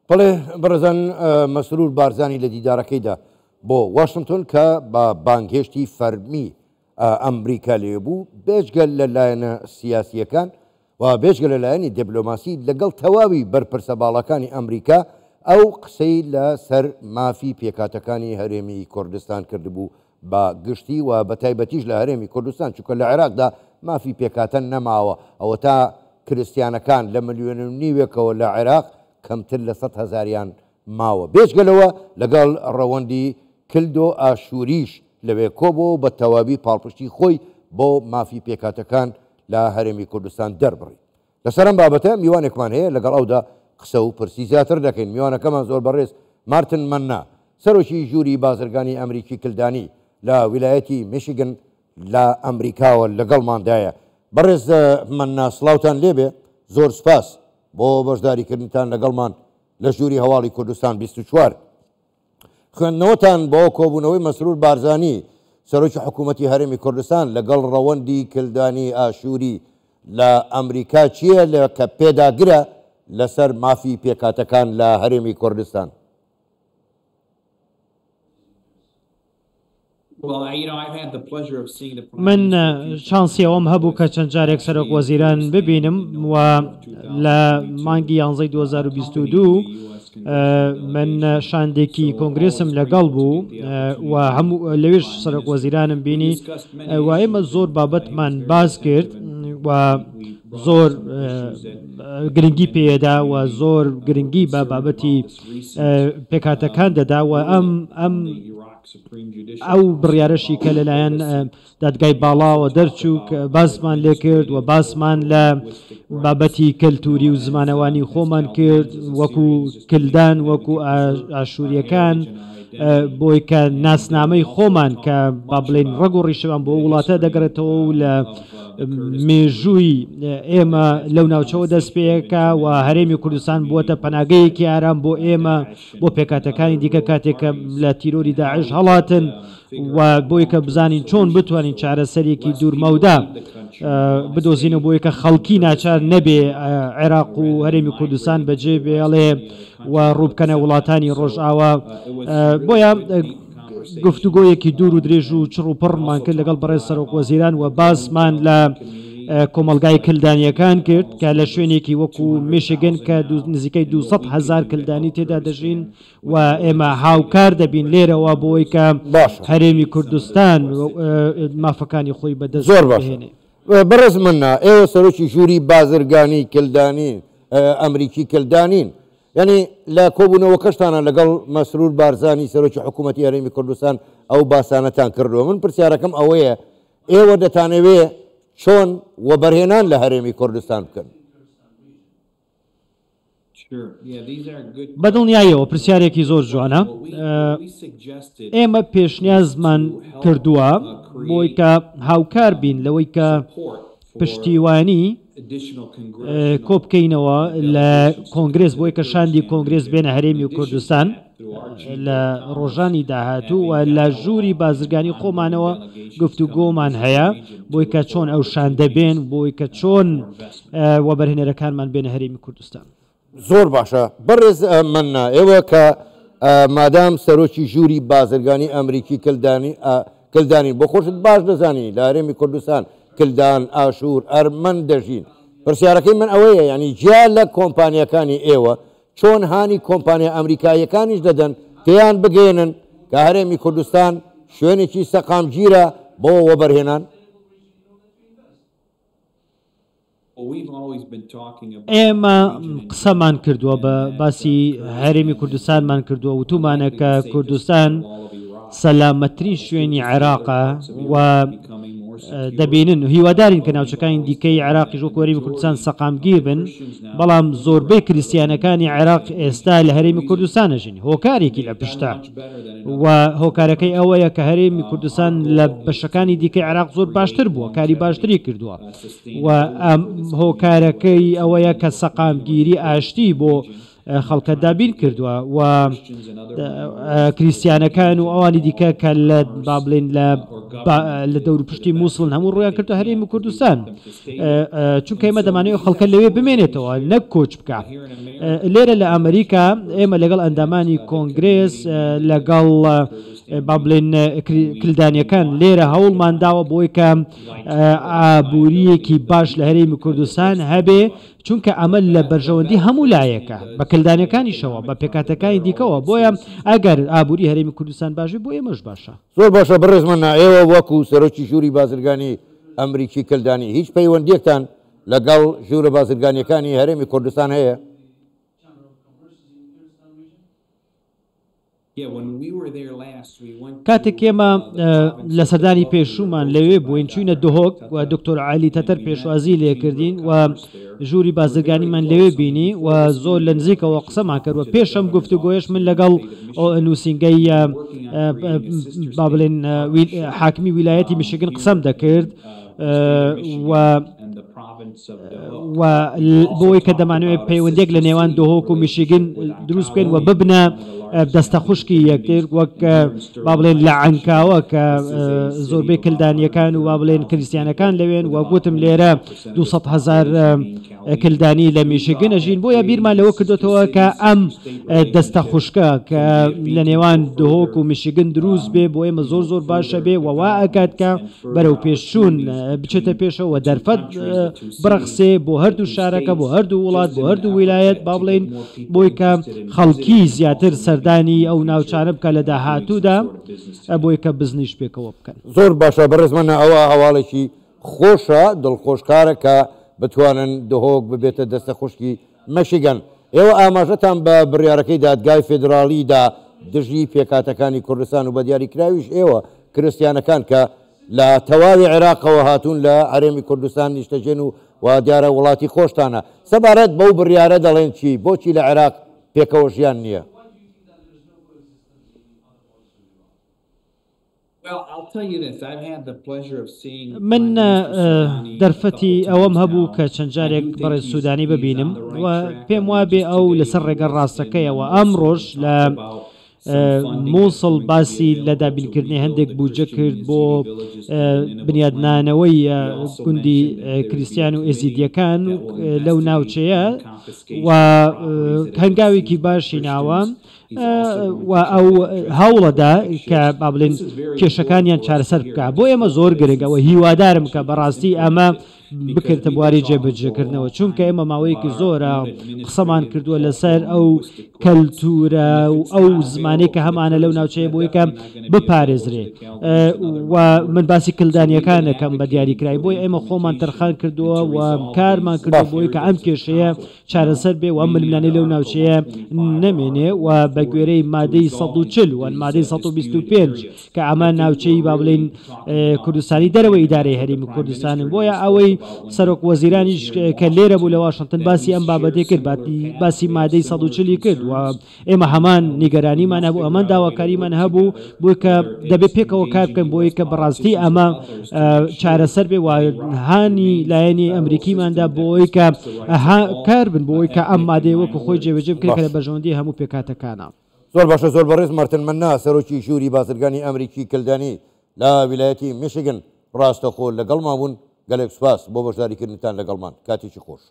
بەڵێ بەڕێزان مەسرور بارزانی لە دیدارەکەیدا بۆ واشنتۆن کە بە بانگهێشتی فەرمی ئەمریکا لێ بوو بێجگە لە لایەنە سیاسییەکان و بێجگە لە لایەنی دیبلۆماسی لەگەڵ تەواوی بەرپرسە باڵاکانی ئەمریکا ئەو قسەی لە سەر مافی پێکهاتەکانی هەرێمی کوردستان کردبوو بە گشتی و بە تایبەتیش لە هەرێمی کوردستان چونکە لە عێراقدا مافی پێکهاتە نەماوە ئەوەتا کرستیانەکان لە ملیۆن و نیوێکەوە لە عێراق کەمتر لە 100 هەزاریان ماوە. بێجگە لەوە لەگەڵ ڕەوەندی کلدۆ ئاشووریش لەوێ کۆبۆوە و بە تەواوی پاڵپشتی خۆی بۆ مافی پێکهاتەکان لە هەرێمی کوردستان دەربڕی. لەسەر ئەم بابەتە میوانێکمان هەیە لەگەڵ ئەودا قسە و پرسی زیاتر دەکەین. میوانەکەمان زۆر بەڕێز مارتن مەننا، سەرۆکی ژووری بازرگانی ئەمریکی کلدانی لە ویلایەتی میشیگن لە ئەمریکاوە لەگەڵماندایە. بەڕێز مەننا سڵاوتان لێبێ، زۆر سوپاس بۆ بەشداریکردنتان لەگەڵمان لە ژووری هەواڵی کوردستان 24. خوێندنەوەتان بۆ کۆبوونەوەی مەسرور بارزانی سەرۆکی حکوومەتی هەرێمی کوردستان لەگەڵ ڕەوەندی کلدانی ئاشووری لە ئەمریکا چییە لە کە پێداگرە لەسەر مافی پێکهاتەکان لە هەرێمی کوردستان؟ من چانسی ئەوەم هەبوو کە چەند جارێک سەرۆک وەزیران ببینم و لە مانگی یانزەی 2022 من شاندێکی کۆنگرێسم لەگەڵ بوو و هەموو لەوێش سەرۆک وەزیرانم بینی و ئێمە زۆر بابەتمان باس کرد و زۆر گرنگی پێدا و زۆر گرنگی بە بابەتی پێکهاتەکان دەدا و ئەم ئەم ئەو بڕیارەشی کە لەلایەن دادگای باڵاوە دەرچوو باسمان لێکرد و باسمان لە بابەتی کەلتوری و زمانەوانی خۆمان کرد وەکو کلدان وەکو ئاشووریەکان بۆی کە ناسنامەی خۆمان کە با بڵێن ڕەگ و ڕیشەمان بۆ وڵاتە دەگەڕێتەوە و لە مێژووی ئێمە لەو ناوچەوە دەست پێەکە و هەرێمی کوردستان بووەتە پەناگەیەکی ئارام بۆ ئێمە بۆ پێکهاتەکانی دیکە کاتێک کە لە تیرۆری داعش هەڵاتن و بۆی کە بزانین چۆن بتوانین چارەسەرێکی دوورمەودا بدۆزینەوە بۆی کە خەڵکی ناچار نەبێ عێراق و هەرێمی کوردستان بەجێ بێڵێ و ڕووبکەنە وڵاتانی ڕۆژئاوا. بۆیە گفتوگۆیەکی دوور و درێژ و چڕ و پڕمان کرد لەگەڵ بەڕێز سەرۆک وەزیران و باسمان لە کۆمەڵگای کلدانیەکان کرد کە لە شوێنێکی وەکو میشیگن کە نزیکەی 200 هەزار کلدانی تێدا دەژین و ئێمە هاوکار دەبین لێرەوە بۆی کە هەرێمی کوردستان مافەکانی خۆی بەدەست زۆر باشە بەڕێز مەننا ئێوە سەرۆکی ژووری بازرگانی کلدانی ئەمریکی کلدانین یانی لە کۆبوونەوەکەشتانە لەگەڵ مەسرور بارزانی سەرۆکی حکوومەتی هەرێمی کوردستان ئەو باسانەتان کردووە من پرسیارەکەم ئەوەیە ئێوە دەتانەوێ چۆن وەبەرهێنان لە هەرێمی کوردستان بکەن؟ بە دڵنیاییەوە پرسیارێکی زۆر جوانە. ئێمە پێشنیازمان کردووە بۆی کە هاوکار بین لەوەی کە پشتیوانی کۆبکەینەوە لە کۆنگرێس بۆی کە شاندی کۆنگرێس بێنە هەرێمی کوردستان لە ڕۆژانی داهاتوو و لە ژووری بازرگانی خۆمانەوە گفتوگۆمان هەیە بۆی کە چۆن ئەو شاندە بێن بۆی کە چۆن وەبەرهێنەرەکانمان بێنە هەرێمی کوردستان. زۆر باشە بەڕێز مەننا ئێوە کە مادام سەرۆکی ژووری بازرگانی ئەمریکی کلدانی کلدانین بۆ خۆشت باش دەزانی لە هەرێمی کوردستان کلدان ئاشوور ئەرمەن دەژین پرسیارەکەی من ئەوەیە یعنی جیا لە کۆمپانیەکانی ئێوە چۆن هانی کۆمپانیا ئەمریکاییەکانیش دەدەن پێیان بگەیەنن کە هەرێمی کوردستان شوێنێکی سەقامگیرە بۆ وەبەرهێنان؟ ئێمە قسەمان کردووە بە باسی هەرێمی کوردستانمان کردووە وتومانە کە کوردستان سەلامەتترین شوێنی عێراقە و دەبینن و هیوادارین کە ناوچەکانی دیکەی عێراقیش وەکو هەرێمی کوردستان سەقامگیر بن، بەڵام زۆربەی کریستیانەکانی عێراق ئێستا لە هەرێمی کوردستان ئەژین، هۆکارێکی لە پشتە و هۆکارەکەی ئەوەیە کە هەرێمی کوردستان لە بەشەکانی دیکەی عێراق زۆر باشتر بووە، کاری باشتری کردووە و هۆکارەکەی ئەوەیە کە سەقامگیری ئاشتی بۆ. خەڵکە دابین کردووە و کریسیانەکان و ئەوانی دیکە کە لە با بڵێین لە لە دەوروپشتی مووسڵن هەموو ڕوویان کردو هەرێمی کوردستان چونکە ئێمە دەمانەوێت خەڵکە لەوێ بمێنێتەوە نەک کۆچ بکە لێرە لە ئەمریکا ئێمە لەگەڵ ئەندامانی کۆنگرێس لەگەڵ با بڵێن کلدانیەکان لێرە هەوڵمان داوە بۆی کە ئابووریەکی باش لە هەرێمی کوردستان هەبێ چونکە ئەمە لە بەرژەوەندی هەموو لایەکە، بە کلدانیەکانیشەوە، بە پێکهاتەکانی دیکەوە، بۆیە ئەگەر ئابووری هەرێمی کوردستان باش بێ بۆ ئێمەش باشە. زۆر باشە بەڕێز مەننا، ئێوە وەکو سەرۆکی ژووری بازرگانی ئەمریکی کلدانی هیچ پەیوەندیەکتان لەگەڵ ژوورە بازرگانیەکانی هەرێمی کوردستان هەیە؟ کاتێک ئێمە لە سەردانی پێشوومان لەوێ بووین چووینە دهۆک و دکتۆر عەلی تەتەر پێشوازی لێکردین و ژووری بازرگانیمان لەوێ بینی و زۆر لە نزیکەوە قسەمان کرد و پێش ئەم گفتوگۆیەش من لەگەڵ نووسینگەی با بڵێن حاکمی ویلایەتی میشیگن قسەم دەکرد و و بۆی کە دەمانەوێت پەیوەندێک لە نێوان دهۆک و میشیگن دروست بکەین و ببنە دەستە خوشکی یەکتر وەک با بڵێن لە عەنکاوە کە زۆربەی کلدانیەکان و با بڵێن کریسیانەکان لەوێن و گوتم لێرە 200 هزار کلدانی لە میشیگن ئەژین بۆیە بیرمان لەوە کردوتەوە کە ئەم دەستە خوشکە کە لە نێوان دهۆک و میشیگن دروست بێ بۆ ئێمە زۆر زۆر باشە بێ وەوا ئەکات کە بەرەو پێشچوون بچێتە پێشەوە دەرفەت بڕەخسێ بۆ هەردوو شارەکە بۆ هەردوو وڵات بۆ هەردوو ویلایەت با بڵێین بۆی کە خەڵکی زیاتر سەردانی ئەو ناوچانە بکە لە داهاتوودا بۆی کە بزنیش پێکەوە بکەن. زۆر باشە بەڕێز مەنا ئەوە هەواڵێکی خۆشە دڵخۆشکارە کە بتوانن دهۆک ببێتە دەستە خوشکی مشیگەن. ئێوە ئاماژەتان بە بڕیارەکەی دادگای فیدراڵی دا دژی پێکهاتەکانی کوردستان و بە دیاریکراویش ئێوە کرستیانەکان کە لە تەواوی عێراقەوە هاتوون لە هەرێمی کوردستان نیشتەجێن و وا دیارە وڵاتی خۆشتانە. سەبارەت بەو بڕیارە دەڵێن چی؟ بۆچی لە عێراق پێکەوە ژیان نییە؟ من دەرفەتی ئەوەم هەبوو کە چەند جارێک بەڕێز سوودانی ببینم و پێم وابێ ئەو لەسەر ڕێگە ڕاستەکەیەوە ئەمڕۆش لە مووسڵ باسی لە دابینکردنی هەندێک بودجە کرد بۆ بنیادنانەوەی گوندی کریسیان و ئێزیدیەکان لەو ناوچەیە و هەنگاوێکی باشی ناوە. و ئەو هەوڵەدا کە با بڵێن کێشەکانیان چارەسەر بکە بۆ ئێمە زۆر گرنگە و هیوادارم کە بەڕاستی ئەمە بکرێتە بواری جێبەجێکردنەوە چونکە ئێمە ماوەیەکی زۆرە قسەمان کردووە لەسەر ئەو کەلتورە و ئەو زمانەی کە هەمانە لەو ناوچەیە بۆی کە بپارێزرێ و من باسی کلدانیەکان دەکەم بە دیاریکرای بۆی ئێمە خۆمان تەرخان کردووە و کارمان کردووە بۆی کە ئەم کێشەیە چارەسەر بێ و ئەم ململانێ لەو ناوچەیە نەمێنێ و بە گوێرەی مادەی 140 و مادەی 125 کە ئەمە ناوچەی با بڵێین کوردستانی دەرەوەی ئیدارەی هەرێمی کوردستانن بۆیە ئەوەی سەرۆک وەزیرانیش کە لێرە بوو لە واشنتن باسی ئەم بابەتەی کرد باسی مادەی 140 کرد و ئێمە هەمان نیگەرانیمان هەبوو هەمان داواکاریمان هەبوو بۆی کە دەبێت پێکەوە کار بکەن بۆی کە بەڕاستی ئەمە چارەسەر بێ و هانی لایەنی ئەمریکیماندا بۆی کە کار بن بۆی کە ئەم مادەیە وەکو خۆی جێبەجێ بکرێت کە لە بەرژەوەندی هەموو پێکهاتەکانە. زۆر باشە زۆر بەڕێز مارتن مەننا سەرۆکی ژووری بازرگانی ئەمریکی کلدانی لە ویلایەتی میشیگن ڕاستەخۆ لەگەڵمان بوون گەلێک سوپاس بۆ بەشداریکردنتان لەگەڵمان کاتێکی خۆش.